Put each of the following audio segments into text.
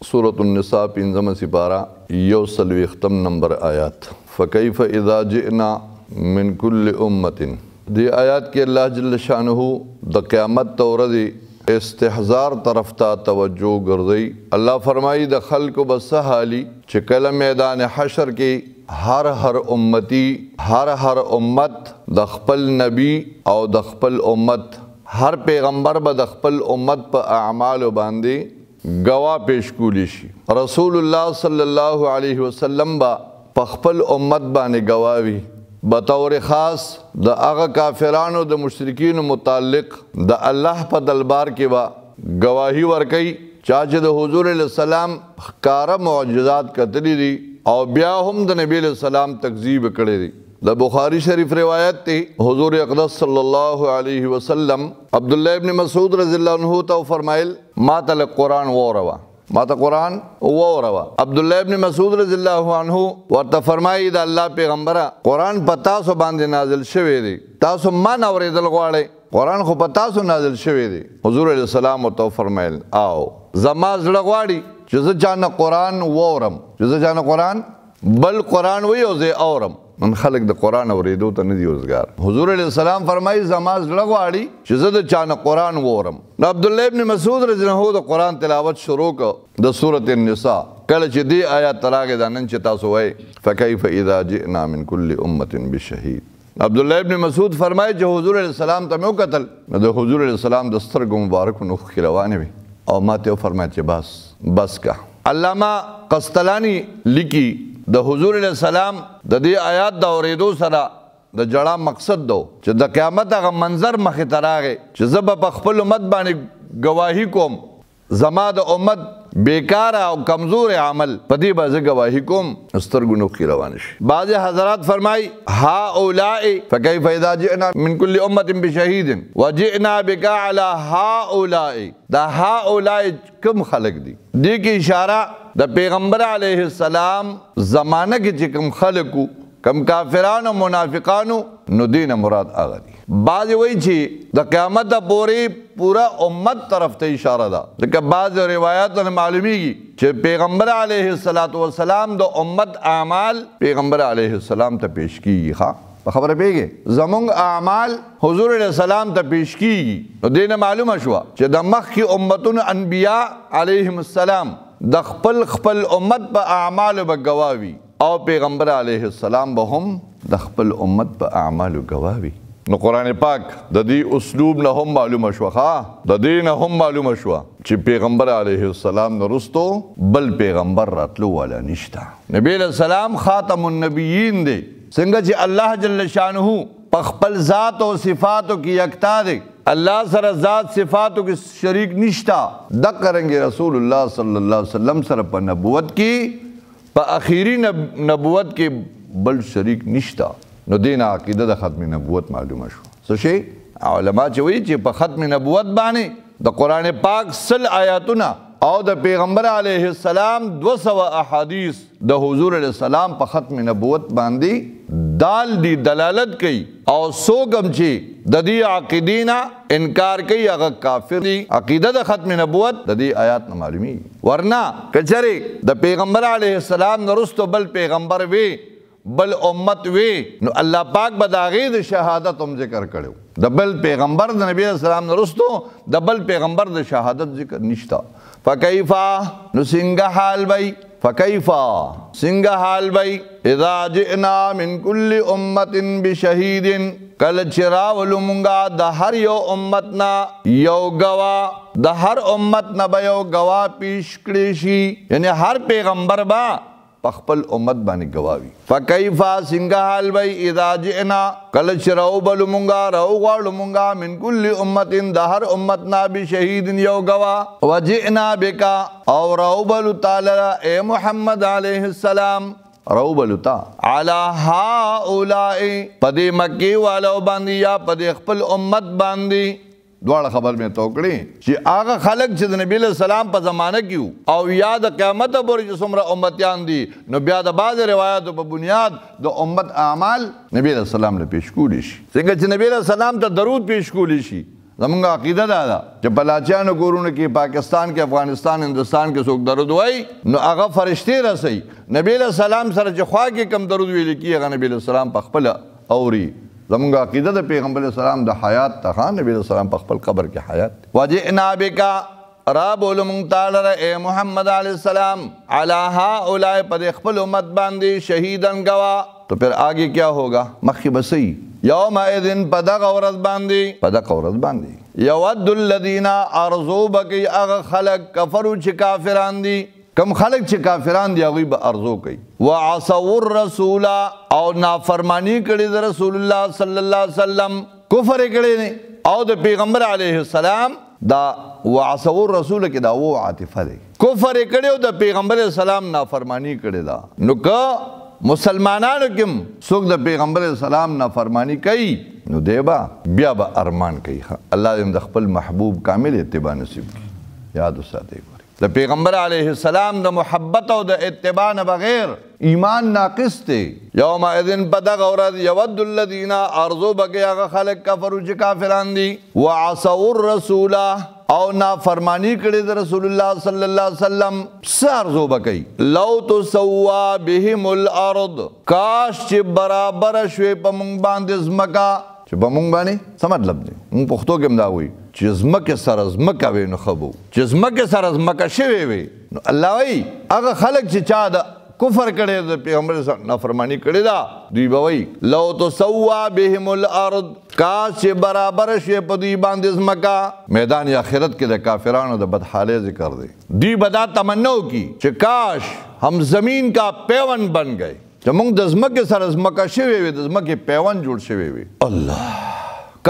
سورة النساء پنځمه سپاره 140 نمبر آیات. فکیف اذا جئنا من کل امة. دی آیات کې الله جل شانه د قیامت د ورځې استحضار طرف ته توجه ګرځي. الله فرمایي د خلکو به څه حالي چې کله میدان حشر کې هر هر امتی، هر هر امت د خپل نبی او د خپل امت، هر پیغمبر به د خپل امت په اعمالو باندې گواه پیش کولی شي. رسول الله صلی الله علیه وسلم به په خپل امت باندې گواه وي. بطور خاص د هغه کافرانو د مشرکینو متعلق د الله په دلبار کې به گواهی ورکوي چا چې د حضور علیه السلام ښکاره معجزات کتلي دي او بیا هم د نبی علیه السلام تکذیب کړی دی. د بخاری شریف روایت دی، حضور اقدس صلی الله علیه وسلم عبدالله ابن مسعود رضی الله عنه ته وفرمایل، ما ته لږ قرآن واوروه، ما ته قرآن واوروه. عبدالله ابن مسعود رضی الله عنه ورته فرمایي، د الله پیغمبره، قرآن په تاسو باندې نازل شوی دی، تاسو ما نه اورېدل غواړئ؟ قرآن خو په تاسو نازل شوی دی. حضور علیه السلام ورته وفرمایل، او زما زړه غواړي چې زه چا نه قرآن واورم، چې زه چا نه قرآن بل قرآن وي او زه اورم. نن خلک د قرآن اورېدو ته نه دي اوزګار. حضور علیه السلام فرمایي، زما زړه غواړي چې زه د چا نه قرآن واورم. نو عبدالله ابن مسعود رضی الله عنه د قرآن تلاوت شروع کړ د سورة النساء. کله چې دې آیات ته راغی، دا نن چې تاسو وایئ فکیف اذا جئنا من کل امة بشهید، عبدالله ابن مسعود فرمایي چې حضور علیه السلام ته مې وکتل، نو د حضور علیه السلام د سترګو مبارکو نو اوښکې روانې وې او ما ته وفرمایل چې بس بس کا. علامه قسطلاني لیکي د حضور علیه السلام د دې آیات د اورېدو سره د جړا مقصد دو چې د قیامت هغه منظر مخې ته راغی چې زه به په خپل امت باندې ګواهي کوم، زما د امت بیکاره او کمزور عمل په دې به زه ګواهي کوم، سترګو نو اوښکې روانې شي. بعضې حضرات فرمایي هؤلاء فکیف اذا جئنا من کل امة بشهید وجئنا بک علی هؤلاء. دا هؤلاء کم خلق دي؟ دې کې اشاره د پیغمبر علیه السلام زمانه کې چې کم خلق وو، کم کافرانو منافقانو، نو دې نه مراد هغه دي. بعضې وایي چې د قیامت پورې پوره امت طرف ته اشاره ده، ځکه بعضې روایاتو نه معلومیږي چې پیغمبر علیه الصلاة والسلام د امت اعمال پیغمبر علیه السلام ته پیش کیږي. ښه په خبره پوهېږئ؟ زمونږ اعمال حضور علیه السلام ته پیش کیږي. نو دې نه معلومه شوه چې د مخکې امتونو انبیا علیهم السلام د خپل خپل امت په اعمالو به ګواه وي او پیغمبر علیه السلام به هم د خپل امت په اعمالو ګواه وي. نو قرآن پاک د دې اسلوب نه هم معلومه شوه، ښه د دې نه هم معلومه شوه چې پیغمبر علیه السلام نه وروستو بل پیغمبر راتلو والا نشته. نبی علیه السلام خاتم النبیین دی. څنګه چې الله جل شانه په خپل ذات او صفاتو کې یکتا دی، الله سره ذات صفاتو کې شریک نشته، دقه رنګې رسول الله صلی الله علیه وسلم سره په نبوت کې، په اخیری نبوت کې بل شریک نشته. نو دې نه عقیده د ختم نبوت معلومه شوه. څه شي؟ علما چې وایي چې په ختم نبوت باندې د قرآن پاک 100 آیاتونه او د پیغمبر علیه السلام 200 احادیث د حضور علیه السلام په ختم نبوت باندې دال دی، دلالت کوي، او څوک هم چې د دې عقیدې نه انکار کوي هغه کافر دی. عقیده د ختم نبوت د دې آیات نه معلومیږي. ورنه که چېرې د پیغمبر علیه السلام نه وروسته بل پیغمبر وي، بل امت وي، نو الله پاک به د هغې د شهادت هم ذکر کړی. د بل پیغمبر د نبی علیه السلام نه وروسته د بل پیغمبر د شهادت ذکر نشته. فکیفا، نو څنګه حال بی؟ فکیفا، څنګه حال بی؟ اذا جئنا من کل امة بشهید، کله چې راولو مونږه د هر یو امت نه یو ګواه، د هر امت نه به یو ګواه پیش کړی شي، یعنی هر پیغمبر به په خپل امت باندې ګواه وي. فکیفا، څنګه حال بی؟ اذا جئنا، کله چې راوبلو مونږه، راوغواړو مونږه، من کل امة، د هر امت نه بشهید یو ګواه، وجئنا بک، او راوبلو تا لره ای محمد علیه السلام، راوبلو تا علی هؤلاء، په دې مکې والو باندې یا په دې خپل امت باندې. دواړه خبر مې ته وکړې چې هغه خلک چې د نبی علیه السلام په زمانه کې وو او یا د قیامت پورې چې څومره امتیان دي، نو بیا د بعضې روایاتو په بنیاد د امت اعمال نبی علیه السلام له پیش کولی شي. څنګه چې نبی علیه السلام ته درود پیش کولی شي، زمونږ عقیده دا ده چې په لاچیانو کورونو کې، پاکستان کې، افغانستان، هندوستان کې څوک درود وایي نو هغه فرشتې رسوي. نبی علیه السلام سره چې خوا کې کوم درود ویل کېږي هغه نبی علیه السلام په خپله اوري. زمونږ عقیده د پیغمبر علیه السلام د حیات ته، ښه نبی علیه السلام په خپل قبر کې حیات. وجئنا بک، را بولو مونږ تا لره ای محمد علیه السلام، علی هؤلاء، په دې خپل امت باندې شهیداً ګواه. تو پھر آگے کیا ہوگا؟ مخکې به څه وي؟ یومئذ، په دغه ورځ باندې، په دغه ورځ باندې یود الذین، ارزو به کوي هغه خلک کفرو چې کافران دي. کم خلک چې کافران دي هغوی به ارزو کوي. وعصوا الرسول، او نافرمانی کړې د رسول الله صلی الله علیه وسلم، کفر یې کړی دی او د پیغمبر علیه السلام دا وعصوا الرسول کې دا و عاطفه دی، کفر یې کړی او د پیغمبر علیه السلام نافرمانی کړې ده. نو که مسلمانانو کې هم څوک د پیغمبر علیه السلام نافرمانی کوي نو دی به بیا به ارمان کوي. الله دې هم د خپل محبوب کامل اتباع نصیب کړي. یاد وساتئ ګورئ، د پیغمبر علیه السلام د محبت او د اتباع نه بغیر ایمان ناقص دی. یومئذ، په دغه ورځ یود الذین، ارزو به کوي هغه خلک کفرو چې کافران دي، وعصوا الرسول، او نافرمانی کړې د رسول الله صلی الله علیه وسلم، څه ارزو به کوي؟ لو تسوا بهم الارض، کاش چې برابره شوې په مونږ باندې ځمکه. چې په مونږ باندې څه مطلب دی؟ مونږ پښتو کې هم دا وایي چې ځمکې سره ځمکه وي نو ښه به وو، چې ځمکې سره ځمکه شوې وي. نو الله وایي هغه خلک چې چا د کفر کړی، د پیغمبر سره نافرمانی کړې ده، دوی به وایي لو تسوا بهم الارض، کاش چې برابره شوې په دوی باندې ځمکه. میدان آخرت کې د کافرانو د بدحالۍ ذکر دی. دوی به دا تمنا وکړي چې کاش هم زمین کا پیون بن گئے، چې موږ د ځمکې سره ځمکه شوې وي، د ځمکې پیون جوړ شوی وي. الله،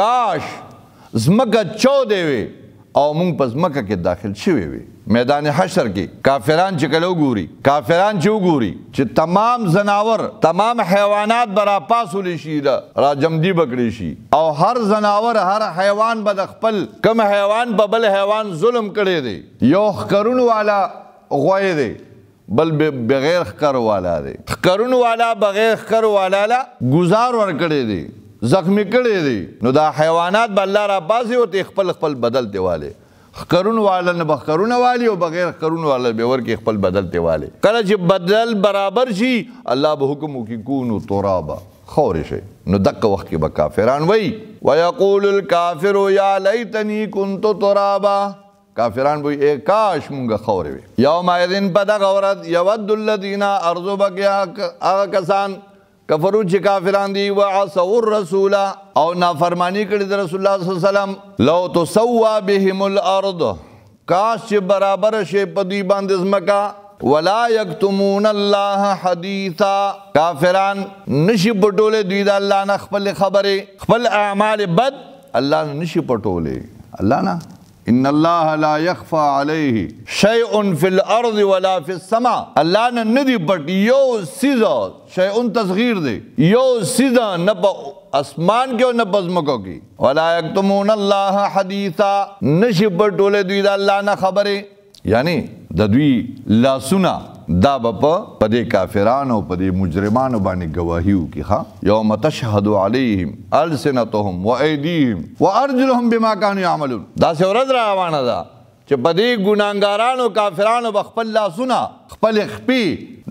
کاش ځمکه چودې وي او موږ په ځمکه کې داخل شوی وي. میدان حشر کې کافران چې کله وګوري، کافران چې وګوري چې تمام ځناور، تمام حیوانات به راپاڅولی شي، راجمدي به کړی شي، او هر ځناور، هر حیوان به د خپل کوم حیوان په بل حیوان ظلم کړی دی. یو ښکرونو والا غوی دی، بل بغیر ښکرو والا دی. ښکرونو والا بغیر ښکرو والا له ګوزار ورکړی دی، زخمی کړی دی. نو دا حیوانات به الله راپاڅي ورته خپل خپل بدل ته والي. ښکرونو والا نه به ښکرونه والي او بغیر ښکرونو والا به ورکې خپل بدل ته والي. کله چې بدل برابر شي الله به حکم وکړي کونو ترابا، خاورې شئ. نو دقه وخت کې به کافران وایي ویقول الکافر یا لیتنی کنت ترابا، کافران به وایي ای کاش مونږ خاورې وي. یومئذ، په دغه ورځ یود الذین، ارزو به کوي هغه کسان کفرو چې کافران دي، وعصوا الرسول، او نافرمانی کړې د رسول الله صلی الله علیه وسلم، لو تسوا بهم الارض، کاش چې برابره شي په دوی باندې ځمکه، ولا یکتمون الله حدیثا، کافران نشي پټولی دوی د الله نه خپلې خبرې، خپل اعمال بد الله نه نشي پټولی. الله نه، ان الله لا يخفى عليه شيء في الارض ولا في السماء، الله نه ندی پټ یو څیز، شیء تصغیر دی، یو څیز نه په اسمان کې او نه په ځمکو کې. ولا یکتمون الله حدیثا، نشي پټولی دوی د الله نه خبرې. یعنی د دوی لاسونه دا به په دې کافرانو، په دې مجرمانو باندې ګواهي وکړي. ښه، یوم تشهد علیهم السنتهم وایدیهم وارجلهم بما کانوا یعملون. داسې ورځ را روانه ده چې په دې ګناهګارانو کافرانو به خپل لاسونه، خپلې خپې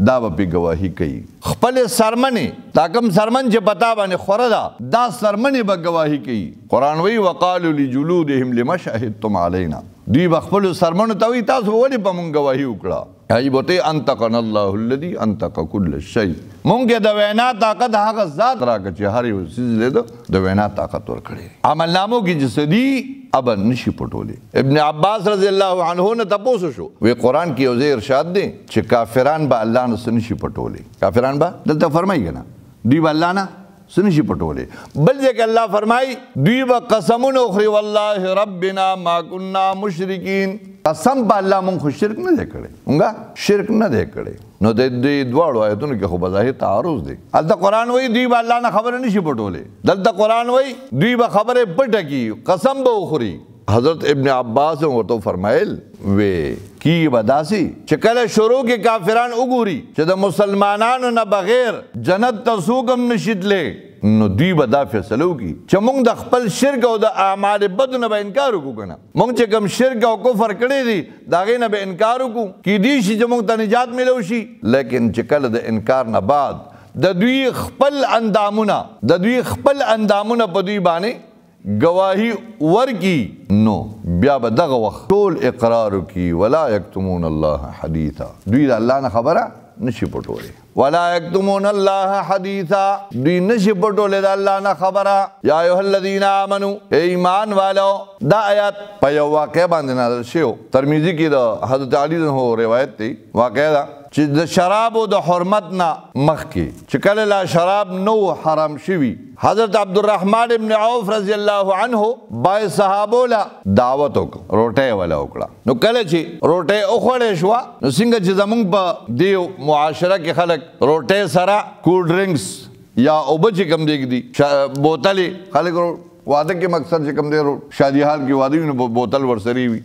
دا به پې ګواهي کوي، خپلې سرمنې، دا کوم سرمن چې په تا باندې خوره ده دا سرمنې به ګواهي کوي. قرآن وایي وقالوا لجلودهم لم شهدتم علینا، دوی به خپلو سرمنو ته وایي تاسو ولې په مونږ ګواهي وکړه؟ هغوی به ورته انطقنا الله الذي انطق كل شيء، مونږ د وینا طاقت هغه ذات راکړه چې هر یو څیز له د وینا طاقت ورکړی. عملنامو کې چې څه دي ابه نشي پټولی. ابن عباس رضی الله عنه نه تپوس شو، وی قرآن کې یو ځای ارشاد دی چې کافران به الله نه څه نشي پټولی. کافران به دلته فرمایي که نه، دوی به الله نه څه نشي پټولی. بل ځای کې الله فرمایي دوی به قسمونه وخوري والله ربنا ما كنا مشرکین، قسم په الله مونږ خو شرک نه دی کړی، مونږ شرک نه دی کړی. نو د دې دواړو آیتونو کې خو بظاهر تعارض دی. هلته قرآن وایي دوی به الله نه خبره نشي پټولی، دلته قرآن وایي دوی به خبرې پټه کړي، قسم به وخوري. حضرت ابن عباس ورته فرمایل وی کیږي به داسې چې کله شروع کې کافران وګوري چې د مسلمانانو نه بغیر جنت ته څوک هم نشي تللی، نو دوی به دا فیصله وکړي چې موږ د خپل شرک او د اعمال بدو نه به انکار وکړو که نه، موږ چې کوم شرک او کفر کړی دی د هغې نه به انکار وکړو، کیدی شي چې موږ ته نجات میلو شي. لیکن چې کله د انکار نه بعد د دوی خپل اندامونه، د دوی خپل اندامونه په دوی باندې گواهی ورکی، نو بیا به دغه وخت ټول اقرار وکړي. ولا یکتمون الله حدیثا، دوی د الله نه خبره نشي پټولی. ولا یکتمون الله حدیثا، دوی نشي پټولی د الله نه خبره. یا ایها الذین آمنو، ای ایمان والو. دا آیات په یو واقعه باندې نازل شوی، ترمذي کې د حضرت علی رضی الله روایت دی، واقعه ده چې د شرابو د حرمت نه مخکې چې کله لا شراب نو حرام شوي، حضرت عبدالرحمن ابن عوف رضی الله عنه بای صحابو له دعوت وکړه، روټۍ وله وکړه. نو کله چې روټۍ وخوړی شوه، نو څنګه چې زمونږ په دې معاشره کې خلک روټۍ سره کولډ ډرنکس یا اوبه چې کوم دی ږدي، بوتلې خلک واده کې مقصد چې کوم دی شادي حال کې واده وي نو بوتل ورسرې وي،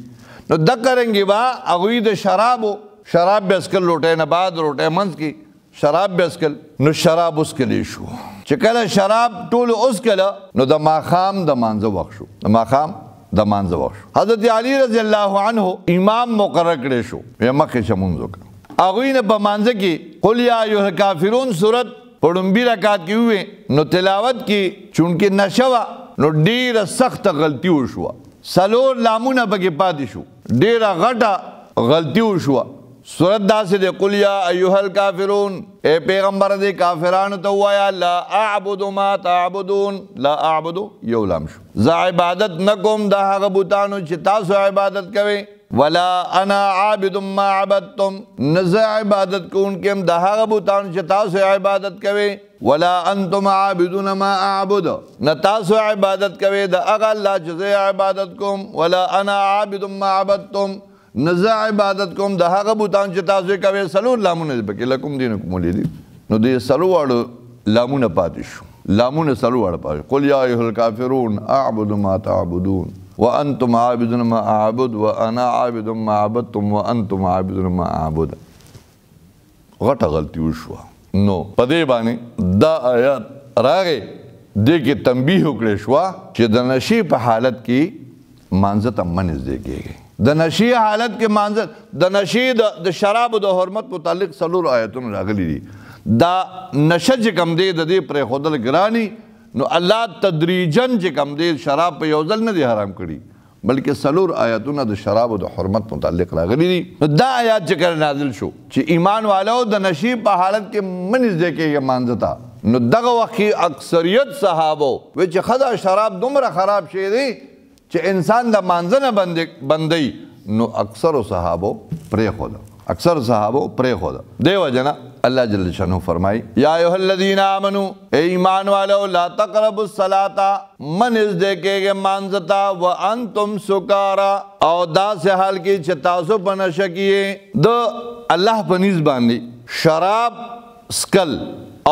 نو دقه رنګې به هغوی د شرابو شراب به څښل، روټۍ نه بعد روټۍ منځ کې شراب به څښل، نو شراب وڅکلی شو. چې کله شراب ټول وڅکله نو د ماښام د مانځه وخت شو، د ماښام د مانځه وخت شو. حضرت علی رضی الله عنه امام مقرر کړی شو، بیا مخکې شه مونځ وکړه. هغوی نه په مانځه کې قل یا ایها الکافرون سورت په ړومبي رکعت کې ووې، نو تلاوت کې چونکې نشه وه نو ډېره سخته غلطي وشوه، څلور لامونه پکې پاتې شو، ډېره غټه غلطي وشوه. سورت داسې دی، قل یا ایها الکافرون، اے پیغمبر دې کافرانو ته ووایه لا اعبد ما تعبدون، لا اعبدو یو لام شو، زه عبادت نه کوم د هغه بتانو چې تاسو عبادت کوئ، ولا انا عابد ما عبدتم، نه زه عبادت کوونکی یم د هغه بتانو چې تاسو عبادت کوئ، ولا انتم عابدون ما اعبد، نه تاسو عبادت کوئ د هغه الله چې زه عبادت کوم، ولا انا عابد ما عبدتم، نه زه عبادت کوم د هغه بتان چې تاسو یې کوئ. څلور لامونه دي پکې، لکم دینکم ولي دي، نو دې څلور واړو لامونه پاتې شو، لامونه څلور واړه پاتې. قل یا ایها الکافرون اعبد ما تعبدون وانتم عابدون ما اعبد وانا عابد ما عبدتم وانتم عابدون ما اعبد. غټه غلطي وشوه. نو په دې باندې دا آیات راغی، دې کې تنبیه وکړې شوه چې د نشې په حالت کې مانځه ته مه نږدې کېږئ. د نشې حالت کې مانځه، د نشې د شرابو د حرمت متعلق څلور آیتونه راغلي دي. دا نشه چې کوم دی د دې پرېښودل ګراني، نو الله تدریجاً چې کوم دی شراب په یو ځل نه دی حرام کړي، بلکې څلور آیتونه د شرابو د حرمت متعلق راغلي دي. نو دا آیات چې کله نازل شو چې ایمان والو د نشې په حالت کې مه نږدې کېږئ مانځه ته، نو دغه وخت کې اکثریت صحابو وی چې ښه دا شراب دومره خراب شی دی چې انسان د مانځه نه بندوي، نو اکثرو صحابو پرېښوده، اکثر صحابو پرېښوده. دې وجه نه الله جل شانه فرمایي یا ایها الذین آمنو، ای ایمان والو، لا تقربوا الصلاة، مه نږدې کېږئ مانځه ته، وانتم سکارا، او داسې حال کې چې تاسو په نشه کې یې. د الله په نیز باندې شراب څکل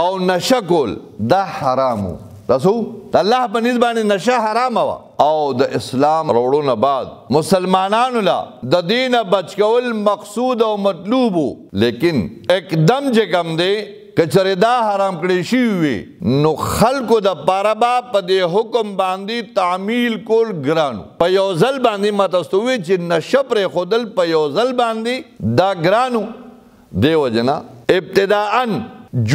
او نشه کول دا حرام و. تاسو د الله په نیز باندې نشه حرامه وه، او د اسلام راوړو نه بعد مسلمانانو له د دې نه بچ کول مقصود او مطلوب و، لیکن اقدم چې کوم دی که چېرې دا حرام کړی شوي وي نو خلکو د پاره به په دې حکم باندې تعمیل کول ګران و. په یو ځل باندې ما تاسو ته وویل چې نشه پرېښودل په یو ځل باندې دا ګران و. دې وجې نه ابتداءً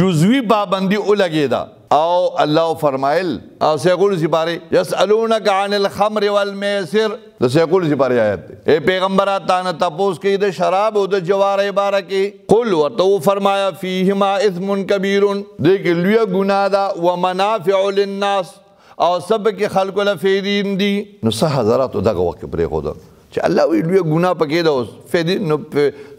جزوي پابندي ولګېده، او الله فرمایل او سیقول سپاره یسألونک عن الخمر والمیسر، د سیقول سپاره آیت دی، اے پیغمبره تا نه تپوس کوي د شراب او د جوارې باره کې، قل ورته وفرمایه فیهما اثم کبیر، دې کې لویه ګناه ده، ومنافع للناس، او څه پکې خلکو له فایدې دي. نو څه حضراتو دغه وخت کې پرېښوده چې الله وایي لویه ګناه پکې ده اوس فایدې، نو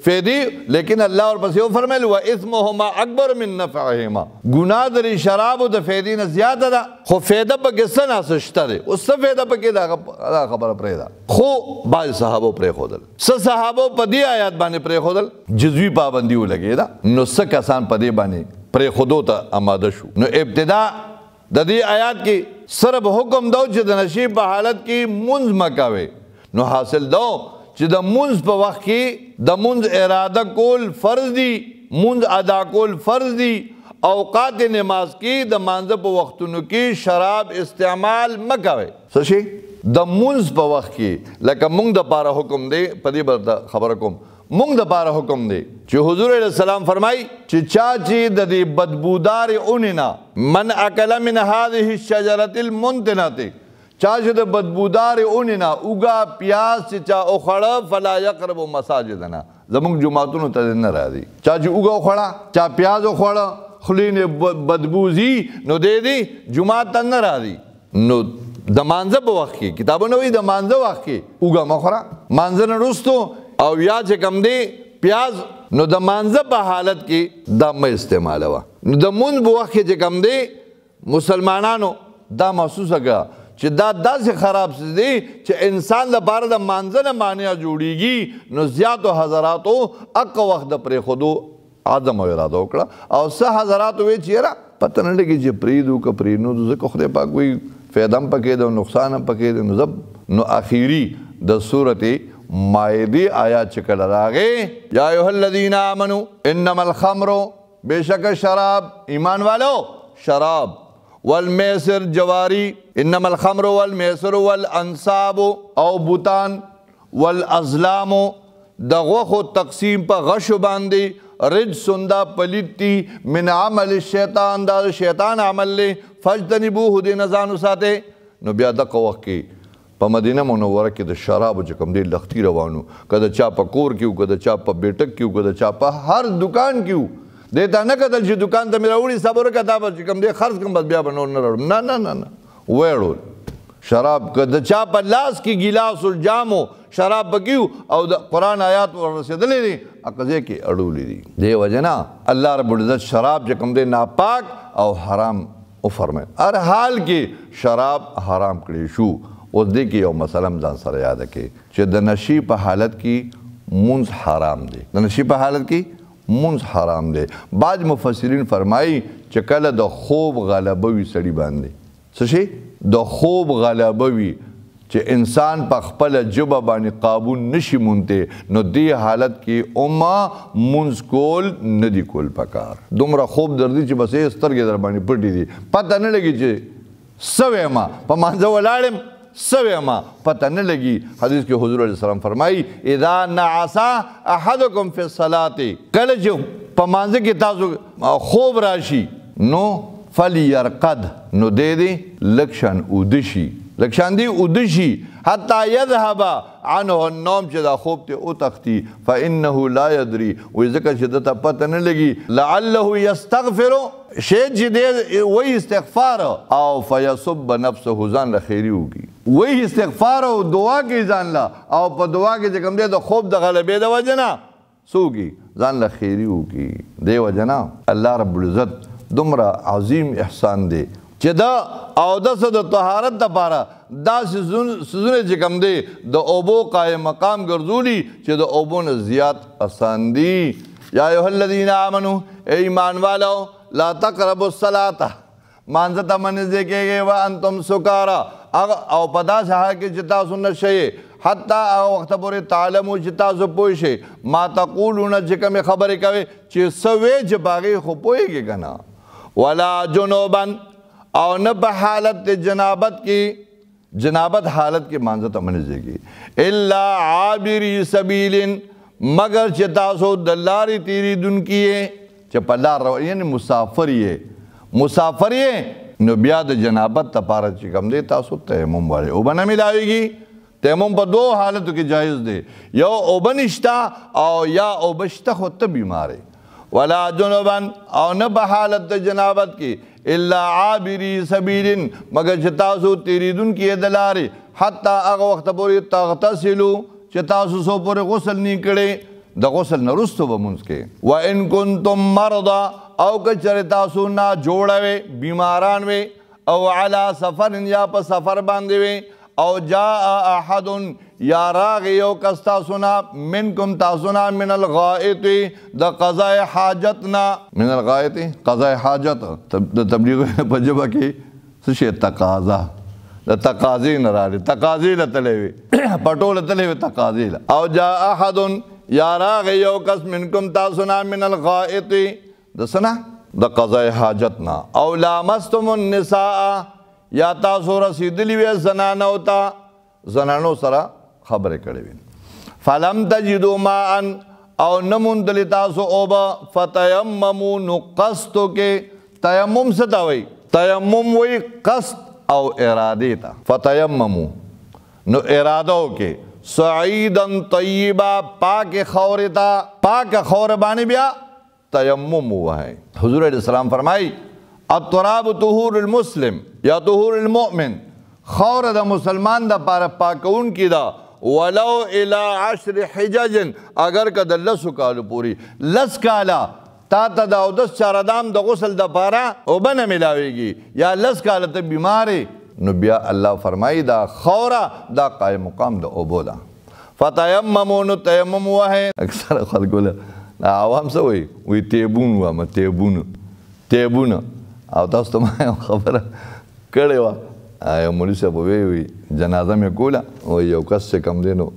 فایدې، لیکن الله ورپسې وفرمیل واثمهما اکبر من نفعهما، ګناه د شرابو د فایدې نه زیاته ده، خو فایده پکې څه نا څه شته دی، اوس څه فایده پکې ده دا خبره پرېږده. خو بعضې صحابو پرېښودل، څه صحابو په دې آیات باندې پرېښودل، جزوي پابندي ولګېده، نو څه کسان په دې باندې پرېښودو ته اماده شو. نو ابتدا د دې آیات کې صرف حکم دا چې د نشې په حالت کې مونځ مه کوئ، نو حاصل دا چې د مونځ په وخت کې د مونځ اراده کول فرض دي، مونځ ادا کول فرض دي، اوقات نماز کې د مانځه په وختونو کې شراب استعمال مه کوئ. څه شي؟ د مونځ په وخت کې، لکه مونږ دپاره حکم دی، په دې به درته خبره کوم، مونږ دپاره حکم دی چې حضور علیه السلام فرمایي چې چا چې د دې بدبودارې اونې نه، من اکل من هذه الشجرة المنتنة، چا چې د بدبودارې اونې نه اوږه پیاز چې چا وخوړه، فلا یقرب مساجدنا، زمونږ جوماتونو ته نه راځي. چا چې اوږه وخوړه، چا پیاز وخوړه، خولې نه بدبوزي، نو دی دی جومات ته نه راځي. نو د مانځه په وخت کې، کتابونه وایي د مانځه وخت کې اوږه مه خوره، مانځه نه وروستو او یا چې کوم دی پیاز، نو د مانځه په حالت کې دا مه استعمالوه. نو د مونځ په وخت کې چې کوم دی مسلمانانو دا محسوسه کړه چې دا داسې خراب څیز دی چې انسان لپاره د مانځه نه مانع جوړیږي، نو زیاتو حضراتو اقه وخت د پرېښودو عزم او اراده وکړه. او څه حضراتو وایي چې یاره پته نه لګي چې پرېږدو که پرېنو، ځکه خدای پاک وایي فایده هم پکې ده او نقصان هم پکې ده. نو زه نو اخیری د سورت مائدې آیات چې کله راغی، یا ایها الذین آمنو انما الخمر، بېشکه شراب، ایمان والو شراب، والمیسر جواری، انما الخمر والمیسر والانصاب او بوتان والازلام، د غوښو تقسیم په غشو باندې، رجس دا پلیت دي، من عمل الشیطان، دا د شیطان عمل دی، فاجتنبوه، دې نه ځان وساتئ. نو بیا دغه وخت کې په مدینه منوره کې د شرابو چې کوم دی لښتي روان وو، که د چا په کور کې وو، که د چا په بیټک کې وو، که د چا په هر دکان کې وو، دې ته نه کتل چې دکان ته مې راوړي صبر وکړه، دا به چې کوم دی خرڅ کړم، بس بیا به نور نه راوړم. نه نه نه نه، ویړول شراب، که د چا په لاس کې ګیلاس او جام و، شراب پکې وو او د قرآن آیات ورسېدلی دی، هغه ځای کې اړولي دي. دې وجه نه الله رب العزت شراب چې کوم دی ناپاک او حرام وفرمایل. هر حال کې شراب حرام کړی شو. اوس دې کې یو مسله هم ځان سره یاده کړئ چې د نشې په حالت کې مونځ حرام دی. د نشې په حالت کې مونځ حرام دی. بعض مفسرین فرمایي چې کله د خوب غلبه وي سړي باندې، څه شي؟ د خوب غلبه وي چې انسان په خپله ژبه باندې قابو نشي مونتی، نو دې حالت کې امه مونځ کول نه دي کول پکار. دومره خوب درځي چې بس یې سترګې در باندې پټې دي، پته نه لګي چې څه وایم، په مانځه ولاړ یم څه وایم، پته نه لګي. حدیث کې حضور علیه السلام فرمایي اذا نعس احدکم فی الصلاة، کله چې په مانځه کې تاسو خوب راشي نو فلیرقد، نو دی دې لږ شان اوده شي، لږ شان دې اوده شي، حتی یذهب عنه النوم، چې دا خوب ته وتښتي، فانه لا یدري، وایي ځکه چې ده ته پته نه لګي، لعله یستغفر، شاید چې دی وایي استغفار او فیصب نفسه، ځان له خیري وکړي، وایي استغفار او دعا کوي ځان له، او په دعا کې چې کوم دی د خوب د غلبې د وجې نه څه وکړي، ځان له خیري وکړي. دې وجه نه الله رب العزت دومره عظیم احسان دی چې دا اودس د طهارت دپاره داسې څیزونه چې کوم دی د اوبو قایم مقام ګرځولي چې د اوبو نه زیات اسان دي. یا ایها الذین آمنو، ای ایمان والو، لا تقربوا الصلاة، مانځه ته مه نږدې کېږئ، وانتم سکارا، او په داسې حال کې چې تاسو نشه یئ، حتی هغه وخته پورې تعلمو چې تاسو پوه شئ، ما تقولون، چې کومې خبرې کوئ چې څه وایې چې په هغې خو پوهېږئ که نه. ولا جنوبا، او نه په حالت د جنابت کې، جنابت حالت کې مانځه ته مه نږدې کېږئ، الا عابري سبیل، مګر چې تاسو د لارې تېرېدونکي یې، چې په لار روان یعنې مسافر یې، مسافر یې، نو بیا د جنابت لپاره چې کوم دی تاسو تیمم والی، اوبه نه میلاویږي. تیمم په دوو حالتو کې جایز دی، یو اوبه نشته او یا اوبه شته خو ته بیمار یې. ولا جنبا، او نه په حالت د جنابت کې، الا عابري سبیل، مګر چې تاسو تېرېدونکي یې د لارې، حتی هغه وخته پورې تغتسلو، چې تاسو څو پورې غسل نه کړی، د غسل نه وروسته به مونځ کوئ. وان کنتم مرضا، او که چېرې تاسو ناجوړه وئ، بیماران وئ، او علی سفر، یا په سفر باندې وئ، او جاء احد، یا راغی یو کس تاسو نه، منکم تاسو نه، من الغائط، د قضاء حاجت نه، من الغائط قضاء حاجت، د تبلیغ په ژبه کې څه شی تقاضا، د تقاضې نه راغلی، تقاضې له تللی وي، پټو له تللی وي، تقاضې له. او جاء احد، یا راغی یو کس منکم تاسو نه، من الغائط، د څه نه؟ د قضاء حاجت نه، او لامستم النساء یا تاسو رسیدلی وی زنانو ته، زنانو سره خبرې کړې وي، فلم تجدو ماء او نه موندلې تاسو اوبه، فتیممو نو قصد وکړئ. تیمم څه ته وایي؟ تیمم وایي قصد او ارادې ته. فتیممو نو اراده وکړئ، صعیدا طیبا پاکې خاورې ته، پاکه خاوره باندې بیا تیمم ووهئ. حضور علیہ السلام فرمایي التراب طهور المسلم یا طهور المؤمن، خاوره د مسلمان د پاره پاکوونکې ده، ولو الى 10 حجج، اگر که د 10 کالو پورې، 10 کاله تا ته د اودس چاردام د غسل د پاره اوبه نه میلاویږي، یا 10 کاله ته بیمار یې، نو بیا الله فرمایي دا خاوره دا قایم مقام د اوبو ده. فتیممو نو تیمم ووهئ. اکثره خلکو له عوام څه وایي؟ وایي تیبون وامه، تیبون تیبون. او تاسو ته ما یو خبره کړې وه، یو مولوي صاحب وایي جنازه مې کوله، وایي یو کس چې کوم دی نو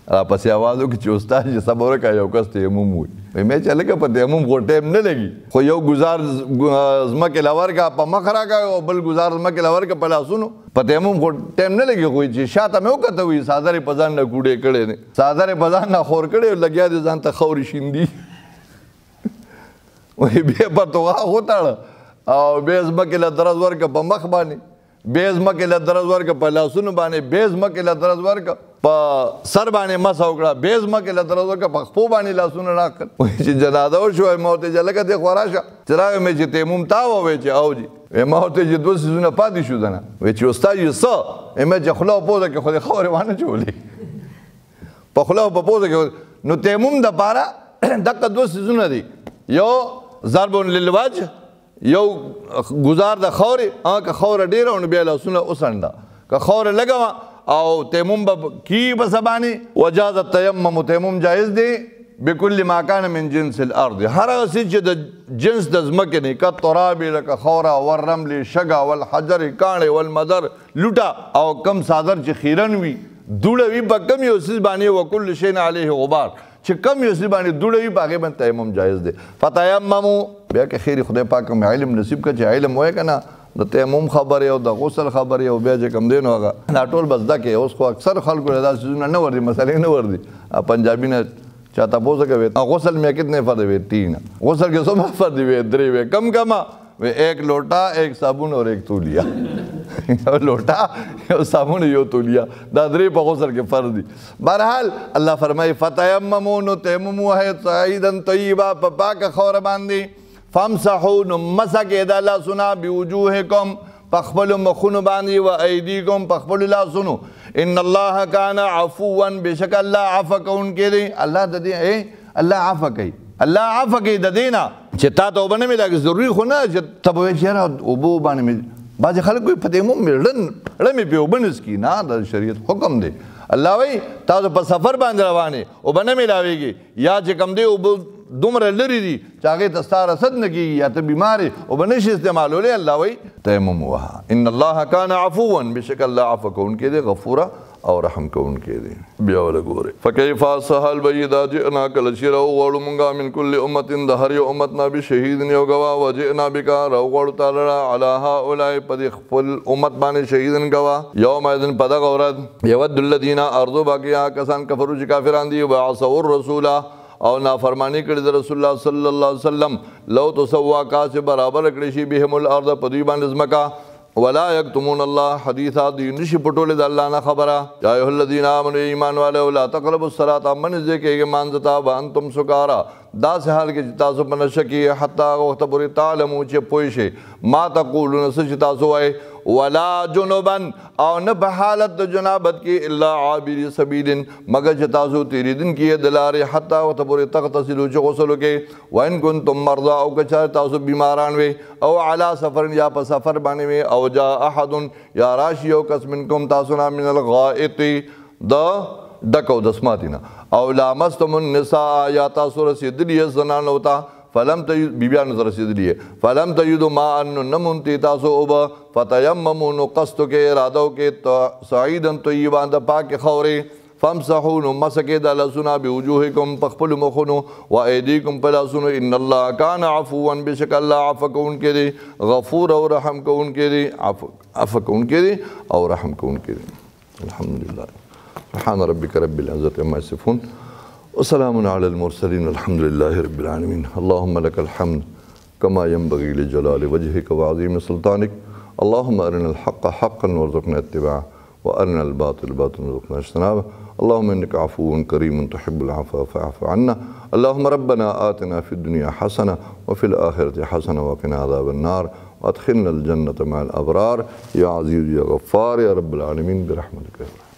راپسې اواز وکړي چې استاد چې صبر وکړه یو کس تیمم وایي. وایي مې چې هلکه په تیمم خو ټایم نه لګي، خو یو ګزار ځمکې له ورکړه په مخ راکړه او بل ګزار ځمکې له ورکړه په لاسونو، په تیمم خو ټایم نه لګي. خو چې شاته مې وکته وایي څادر یې په ځان نه کوډې کړی دی، څادر یې په ځان نه خور کړی او لګیا دی ځان ته خاورې شیندي. وایي بیا په توغه وتاړه او بیا ځمکې له درز ورکړه په مخ باندې، بیا ځمکې له درز ورکړه په لاسونو باندې، بیا ځمکې له درز ورکړه په سر باندې مسح وکړه، بیا ځمکې له درز ورکړه په خپو باندې لاسونه راکړل. وایي چې جنازه وشوه، ما ورته چې هلکه دې خو راشه، چې راغی مې چې تیمم تا ووایي چې او جي، وایي ما ورته چې 2 څیزونه پاتې شو دنه، وایي چې استاد یې څه؟ وایي مې چې خوله او پوزه کې خو دې خاورې وانه چولې، په خوله او په پوزه کې. نو تیمم دپاره دقه 2 څیزونه دي، یو ضرب للوجه، یو گزار د خاورې، که خاوره ډېره وه نو بیا لاسونه وڅنډه، که خاوره لږه وه او تیمم به کیږي په څه باندې. وجاز التیمم، تیمم جایز دی بکل ما کان من جنس الارض، هر هغه څیز چې د جنس د ځمکې نه، کالتراب لکه خاوره، والرمل شګه، والحجر کاڼې، والمدر لوټه، او کم څادر چې خیرن وي دوړه وي په کم یو څیز باندې، وکل شیء علیه غبار، چې کم یو څیز باندې دوړه وي په هغې باندې تیمم جایز دی. فتیممو، بیا که خیر خدای پاک هم علم نصیب کړه چې علم وایې که نه د تیمم خبرې او د غسل خبرې او بیا چې کوم دی نو هغه دا ټول به زده کړې. اوس خو اکثر خلکو له دا څیزونه نه ورځي، مسئلې نه ورځي. پنجابي نه چا تپوس کوي غسل مې کتنے فرض وي؟ 3. غسل کې څومره فرض وي؟ 3 وي. کم کما وي؟ 1 لوټا، 1 صابون اور 1 تولیا. یو لوټا، یو صابون، یو تولیا، دا 3 په غسل کې فرض دي. بهرحال الله فرمایي فتیممو نو تیمم ووهئ صعیدا طیبا په پاکه خاوره باندې، فامسحو نو مسح کړئ دا لاسونه، بوجوهکم په خپلو مخونو باندې، و ایدیکم په خپلو لاسونو. ان الله کان عفوا، بېشکه الله عفو کوونکی دی. الله د دې الله عفو کوي، الله عفو کوي د دې نه چې تا ته اوبه نه میلاویږي. ضروري خو نه چې ته به وایې چې یاره اوبو باندې مې، بعضې خلک وایي په تیمم مې ړه مې پرې اوبه نه څکي. نه، دا شریعت حکم دی. الله وایي تاسو په سفر باندې روان یې اوبه نه میلاویږي، یا چې کوم دی اوبه دومره لرې دي چې هغې ته ستا رسد نه کېږي، یا ته بیمار یې اوبه نه شې استعمالولی، الله وایي تیمم ووهه. ان الله کان عفوا، بېشکه الله عفو کوونکی دی، غفوره او رحم کوونکی دی. بیا وله ګورئ فکیف سهل به اذا جئنا، کله چې راوغواړو مونږه من کل امت د هر یو امت نه بشهید یو ګواه، وجئنا بک راوغواړو تا لره علی هؤلاء په دې خپل امت باندې شهیدن ګواه، یومئذ په دغه ورځ یود الذین ارزو باقي هغه کسان کفرو چې کافران دي، وعصوا الرسول او نافرمانی کړې د رسول الله صلی الله علیه وسلم، لو تسوا کاسې برابر کړی شي بهم الارض په دوی باندې ځمکه، ولا یکتمون الله حدیثا، دوی نشي پټولی د الله نه خبره. یا ایها الذین آمنوا ایمان والو لا تقربوا الصلاة، مه نږدې کېږئ لمانځه ته وانتم سکارا، داسې حال کې چې تاسو په نشه کې یئ، حتی هغه وخته پورې تعلمو چې پوه شئ ما تقولون څه چې تاسو وایئ، ولا جنبا او نه په حالت د جنابت کې، الا عابر سبیل مګر چې تاسو تېرېدونکي یئ د لارې، حتی هغه وخته پورې تغتسلو چې غسل وکړئ، وان کنتم مرضا او که چېرې تاسو بیماران وئ، او علی سفر یا په سفر باندې وئ، او جاء احد یا راشي یو کس منکم تاسو نه من الغائط د ډک او د سماتې نه، او لامستم النساء یا تاسو رسېدلي یئ زنانو ته، فلم تجد بیبیانو ته رسېدلي یئ، فلم تجدوا ماء نو نه موندې تاسو اوبه، فتیممو نو قصد وکړئ اراده وکړئ صعیدا طیبا د پاکې خاورې، فامسحو نو مسح کړئ دا لاسونه بوجوهکم په خپلو مخونو وایدیکم په لاسونو. ان الله کان عفوا، بېشکه الله عفو کوونکی دی، غفور او رحم کوونکی دی، عفو کوونکی دی او رحم کوونکی دی. الحمدلله. سبحان ربك رب العزة عما يصفون وسلام على المرسلين الحمد لله رب العالمين. اللهم لك الحمد كما ينبغي لجلال وجهك وعظيم سلطانك. اللهم أرنا الحق حقا وارزقنا اتباعه وأرنا الباطل باطلا وارزقنا اجتنابه. اللهم إنك عفو كريم تحب العفو فاعف عنا. اللهم ربنا آتنا في الدنيا حسنة وفي الآخرة حسنة وقنا عذاب النار وأدخلنا الجنة مع الأبرار يا عزيز يا غفار يا رب العالمين برحمتك يا رب.